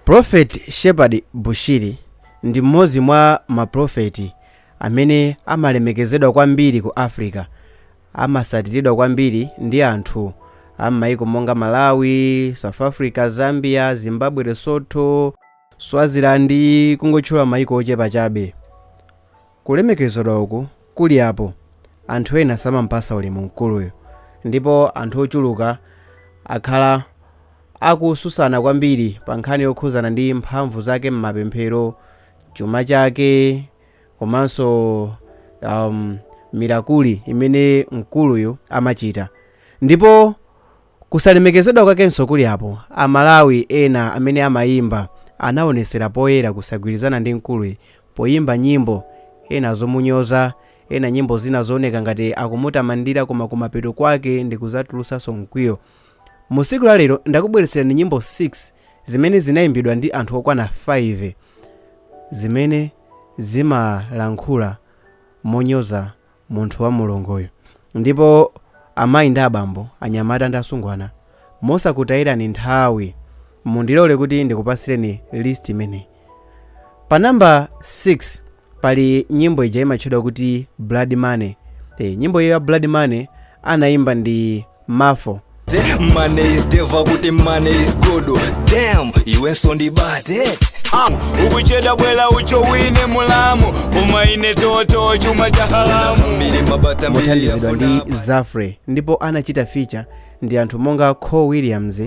Prophet Shepherd Bushiri ndi mmodzi mwa maprofeti amene amalemekezedwa kwambiri ku Africa. Amasatiridwa kwambiri ndi anthu a m'mayiko monga Malawi, South Africa, Zambia, Zimbabwe, Lesotho, Swaziland, kungotchula mayiko ochepa chabe. Kulemekezedwa uku kuli apo, anthu ena samampasa ulemu mkuluyo ndipo anthu ochuluka akhala akususana kwambiri pa nkhani yokhuzana ndi mphamvu zake m'mapemphero, chuma chake komanso miracle imene mkuluyo amachita. Ndipo kusalemekezedwa kwakenso kuli apo, Amalawi ena amene amayimba anaonesera poyera kusagwirizana ndi mkuluyi poyimba nyimbo ena zomunyoza, ena nyimbo zina zooneka ngati akumutamandira, koma kumapeto kwake ndi kuzatulusanso mkwiyo. Mu tsiku la lero ndakubweretserani nyimbo 6 zimene zinayimbidwa ndi anthu okwana 5 zimene zimalankhula monyoza munthu wa Mulunguyu. Ndipo amayi ndi abambo, anyamata ndi asungwana, mosakutayirani nthawi, mundilole kuti ndikupasireni list imeneyi. Pa namba 6 pali nyimbo ija imatchedwa kuti Blood Money. Nyimbo iyo ya Blood Money anayimba ndi Mafo. Money is devil, kuti money is good. Damn, iwenso ndibate. Ukucheda bwela uchowine mulamu, koma ine toto chuma cha halamu. Mbili mabata mbili. Mothandizidwa ndi Zafre, ndipo anachita feature ndi anthu monga Cole Williams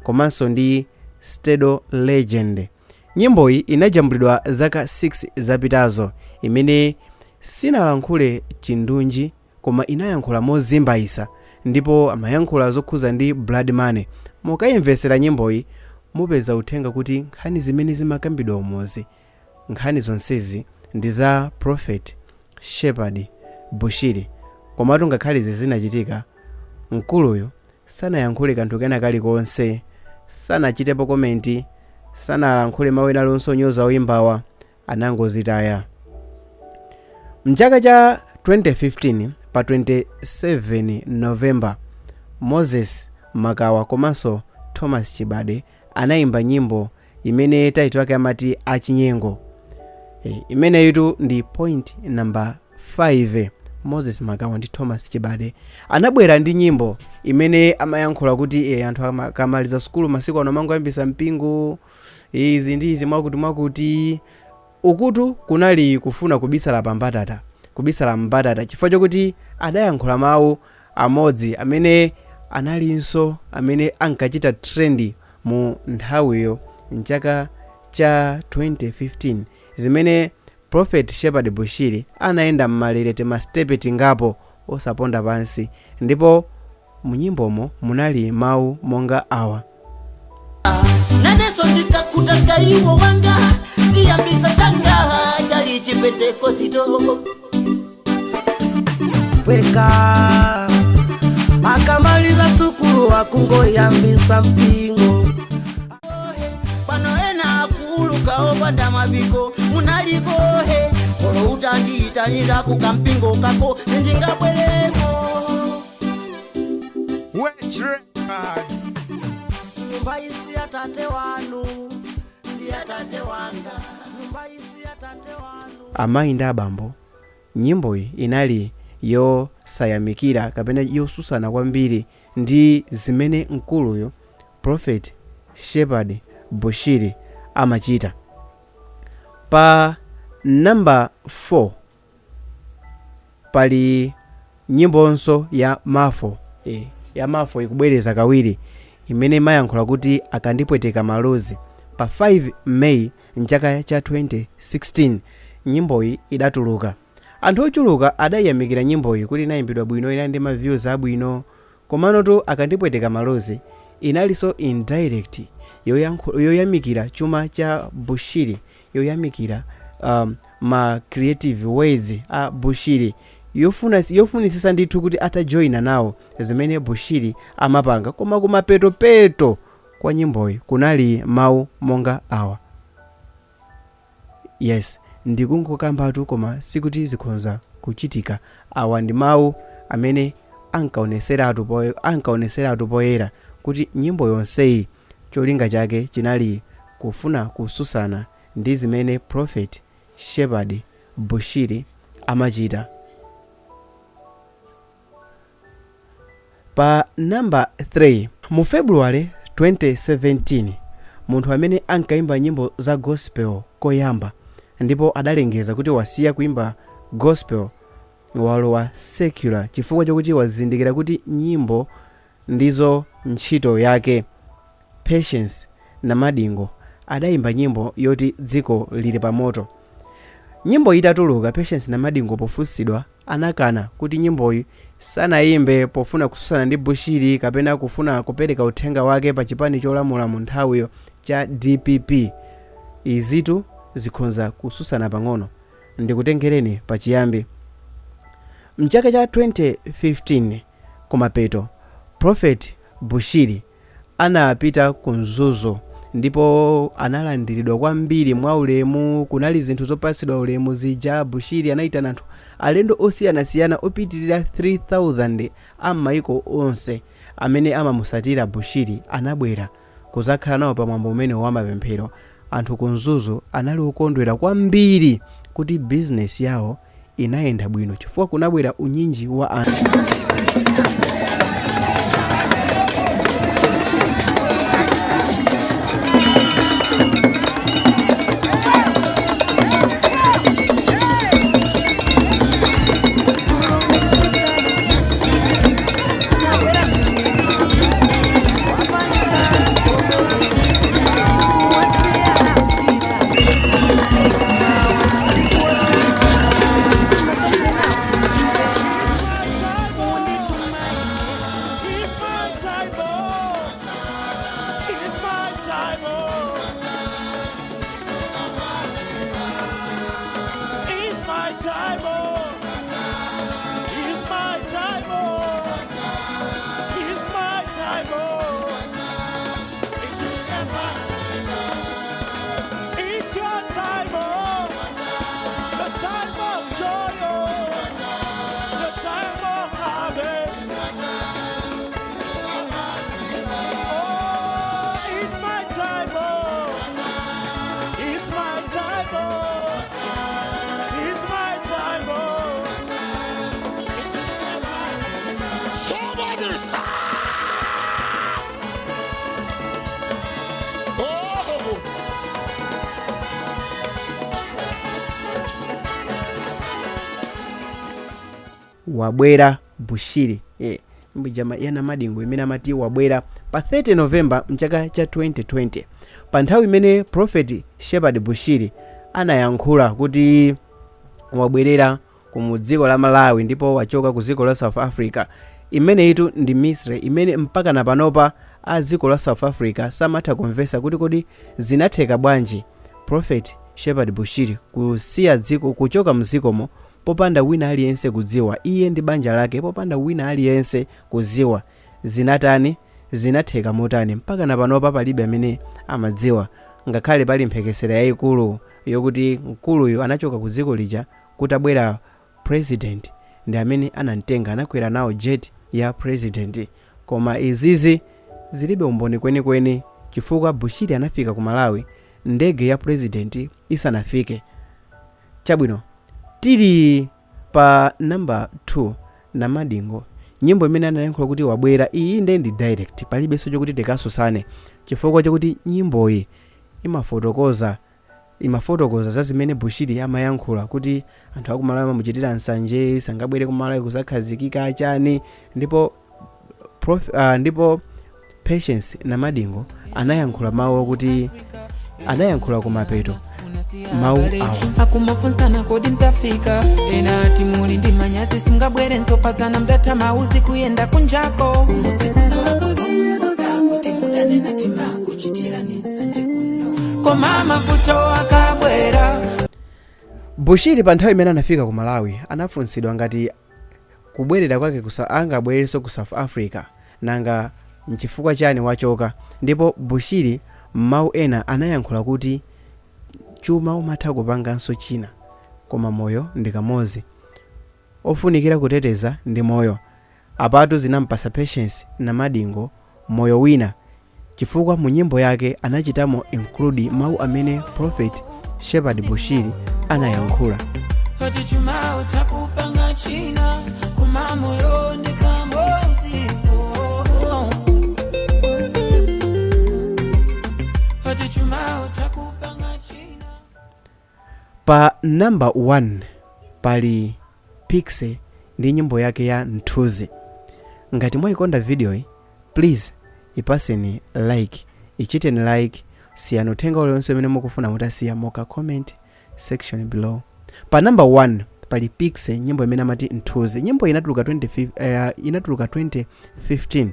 komanso ndi Stedo Legend. Nyimboyi inajambulidwa zaka 6 zapitazo, imene sinalankhule chindunji koma inayankhula mozimbayisa, ndipo amayankhula zokhuza ndi blood money. Mukayimvesera nyimboyi mupeza uthenga kuti nkhani zimene zimakambidwa umozi, nkhani zonsezi ndi za Prophet Shepherd Bushiri. Komatu ngakhale izi zinachitika, mkuluyo sanayankhule kanthu kena kalikonse, sanachitepo comment, sanalankhule mawu ena aliwonse onyoza oyimbawa, anangozitaya. Mchaka cha 2015 pa 27 November, Moses Makawa komanso Thomas Chibade anayimba nyimbo imene title yake amati Achinyengo. Imeneyitu ndi point number 5. Moses Makawa ndi Thomas Chibade anabwera ndi nyimbo imene amayankhula kuti anthu akamaliza sukulu masiku ano amangoyambisa mpingo, izi ndi izi, mwakuti mwakuti. Ukutu kunali kufuna kubisala pambatata, kubisala mbatata, chifukwa chokuti adayankhula mawu amodzi amene analinso amene ankachita trend mu nthawiyo mchaka cha 2015, zimene Prophet Shepherd Bushiri anayenda mmalere timastepe tingapo osaponda pansi. Ndipo munyimbomo munali mawu monga awa: Nanenso ndikakuta kaiwo wanga, ndiyambisa changa chali chipentekosito. Pweka akamaliza sukulu akungoyambisa mpingo. Pano ena akuluka opanda mabiko munalikohe, kolo utandiyitanira kukampingo kako sindingabwereko. Wedge Records. Nyumba isi ya tate wanu, ndi ya tate wanga. Nyumba isi ya tate wanu. Amayi ndi abambo, nyimboyi inali yosayamikira kapena yosusana kwambiri ndi zimene mkuluyo Prophet Shepherd Bushiri amachita. Pa namba 4 pali nyimbonso ya Mafo, ya Mafo ikubwereza kawiri, imene imayankhula kuti Akandipweteka Maluzi. Pa 5 May mchaka cha 2016 nyimboyi idatuluka. Anthu ochuluka adayiyamikira nyimboyi kuti inayimbidwa bwino, inali ndi ma views abwino. Komanotu Akandipweteka Maluzi inalinso indirect yoyamikira chuma cha Bushiri, yoyamikira ma creative ways a Bushiri, yofunisisa ndithu kuti atajoyina nawo zimene Bushiri amapanga. Koma kumapetopeto kwa nyimboyi kunali mawu monga awa: "Yes, ndikungokambatu, koma sikuti zikhonza kuchitika." Awa ndi mawu amene ankaoneseratu poyera kuti nyimbo yonseyi cholinga chake chinali kufuna kususana ndi zimene Prophet Shepherd Bushiri amachita. Pa number 3, mu February 2017, munthu amene ankaimba nyimbo za gospel koyamba ndipo adalengeza kuti wasiya kuimba gospel, walowa secular chifukwa chokuti wazindikira kuti nyimbo ndizo ntchito yake, Patience Namadingo adayimba nyimbo yoti Dziko Lili Pamoto. Nyimbo itatuluka, Patience Namadingo pofunsidwa anakana kuti nyimboyi sanayimbe pofuna kususana ndi Bushiri kapena kufuna kupereka uthenga wake pa chipani cholamula mu nthawiyo cha dpp. Izitu zikhonza kususana pang'ono. Ndikutengereni pachiyambi. Mchaka cha 2015 kumapeto, Prophet Bushiri anapita ku Mzuzu ndipo analandiridwa kwambiri mwaulemu. Kunali zinthu zopatsidwa ulemu zija. Bushiri anayitana anthu alendo osiyanasiyana opitirira 3000 a m'mayiko onse amene amamusatira Bushiri anabwera kuzakhala nawo pamwambo umene wa mapemphero. Anthu ku Mzuzu anali okondwera kwambiri kuti bizinesi yawo inayenda bwino chifukwa kunabwera unyinji wa anthu. Wabwera Bushiri, mbijama ya Namadingo imene amati wabwera pa 30 November mchaka cha 2020, pa nthawi imene Prophet Shepherd Bushiri anayankhula kuti wabwerera ku dziko la Malawi ndipo wachoka ku dziko la South Africa. Imeneyitu ndi mystery imene mpaka na panopa a dziko la South Africa samatha kumvetsa kuti kodi zinatheka bwanji Prophet Shepherd Bushiri kusiya dziko, kuchoka mdzikomo popanda wina aliyense kudziwa, iye ndi banja lake popanda wina aliyense kudziwa. Zinatani? Zinatheka motani? Mpaka na panopa palibe amene amadziwa, ngakhale pali mphekesera yayikulu yokuti mkuluyu anachoka ku dziko lija kutabwera president, ndi amene anamtenga, anakwera nawo jet ya president. Koma izizi zilibe umboni kwenikweni chifukwa Bushiri anafika ku Malawi ndege ya president isanafike. Chabwino, tili pa number 2, Namadingo, nyimbo imene anayankhula kuti wabwera, iyi nde ndi direct, palibenso chokuti tikasusane chifukwa chokuti nyimboyi imafotokoza za zimene Bushiri amayankhula kuti anthu akumalawi amamuchitira nsanje, sangabwere kumalawi kuzakhazikika chani. Ndipo Patience Namadingo anayankhula mawu okuti anayankhula kumapeto mawu awa: Akumafunsana, kodi mtafika? Ena ati muli ndi manyazi, singabwerenso padzana mdatha mauzi kuyenda kunjako kumudzi kuno akakumbudza kuti mudanena timakuchitirani nsanje kuno, koma mavuto akabwera. Bushiri pa nthawi imene anafika ku Malawi anafunsidwa ngati kubwerera kwake angabwererenso ku South Africa, nanga nchifukwa chani wachoka. Ndipo Bushiri m'mawu ena anayankhula kuti chuma umatha kupanganso china, koma moyo ndi kamodzi, ofunikira kuteteza ndi moyo. Apatu zinampasa Patience Namadingo moyo wina. chifukwa mu nyimbo yake anachitamo include mawu amene Prophet Shepherd Bushiri anayankhula. Ati chuma utakupanga china kuma moyo ndikamodzi. Ati chuma utakupanga china. Pa number 1 pali Piksy ndi nyimbo yake ya Mthunzi. Ngati mwayikonda video iyi, please ipaseni like, ichiteni like, siyani uthenga uliwonse umene mukufuna mutasiya moka comment section below. Pa number 1 pali Piksy, nyimbo imene amati Mthunzi. Nyimbo inatuluka 2015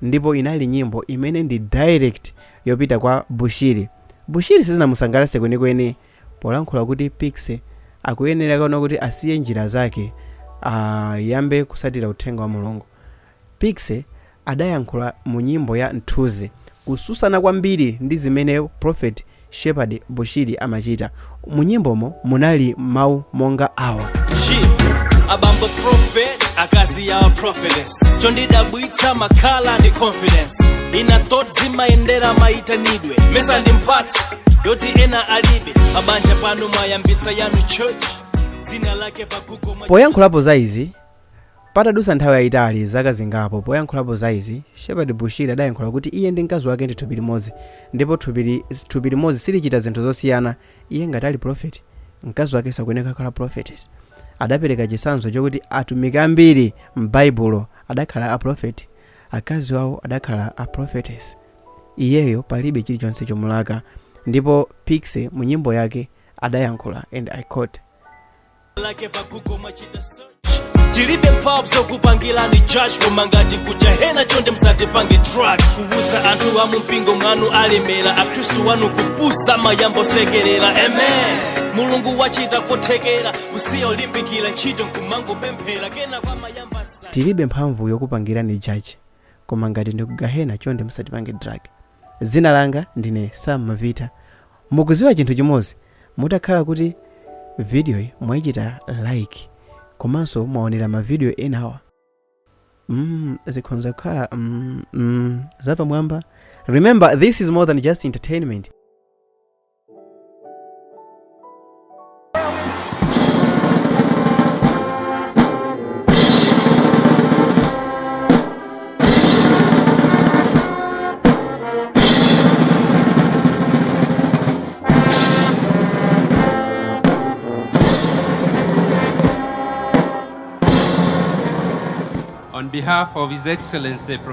ndipo inali nyimbo imene ndi direct yopita kwa Bushiri. Bushiri sizinamusangalatse kwenikweni polankhula kuti Piksy akuyenera kaona kuti asiye njira zake, ayambe kusatira uthenga wa Mulungu. Piksy adayankhula mu nyimbo ya Mthunzi kususana kwambiri ndi zimene Prophet Shepherd Bushiri amachita. Mu nyimbomo munali mawu monga awa: Abambo prophet, akazi yawa prophetess, chondidabwitsa makhala ndi confidence ina thought zimayendera mayitanidwe mesa ndi mphatso yoti ena alibe. Mabanja pano mwayambitsa yanu church, dzina lake pa Google Poyankhulapo za izi patadusa nthawi yayitali, zaka zingapo, poyankhulapo za izi Shepherd Bushiri adayankhula kuti iye ndi mkazi wake ndi thupi limodzi, ndipo thupi limodzi silichita zinthu zosiyana. Iye ngati ali prophet, mkazi wake sakuyenera kukhala prophetess. Adapereka chitsanzo chokuti atumiki ambiri m'Baibulo adakhala a prophet, akazi awo adakhala a prophetess. Iyeyo palibe chilichonse chomulaka. Ndipo Piksy mu nyimbo yake adayankhula, and I quote: lake pa Google mwachita search. Tilibe mphamvu zokupangirani judge, koma ngati kujahena chonde msatipange drug. Kuwuza anthu a mumpingo mwanu alemera, akhristu wanu kupusa mayambo sekerera. Amen, Mulungu wachita kothekera, usiya ulimbikira ntchito nkumangopemphera kena kwa mayamba Tilibe mphamvu yokupangirani judge, koma ngati ndikugahena chonde musatipange drug. Dzina langa ndine Sam Mavita. Mukuziwa chinthu chimodzi, mutakhala kuti video iyi mwayichita like komanso mwaonera mavidiyo enawa, zikhonza kukhala zapamwamba. Remember, this is more than just entertainment. On behalf of His Excellency Professor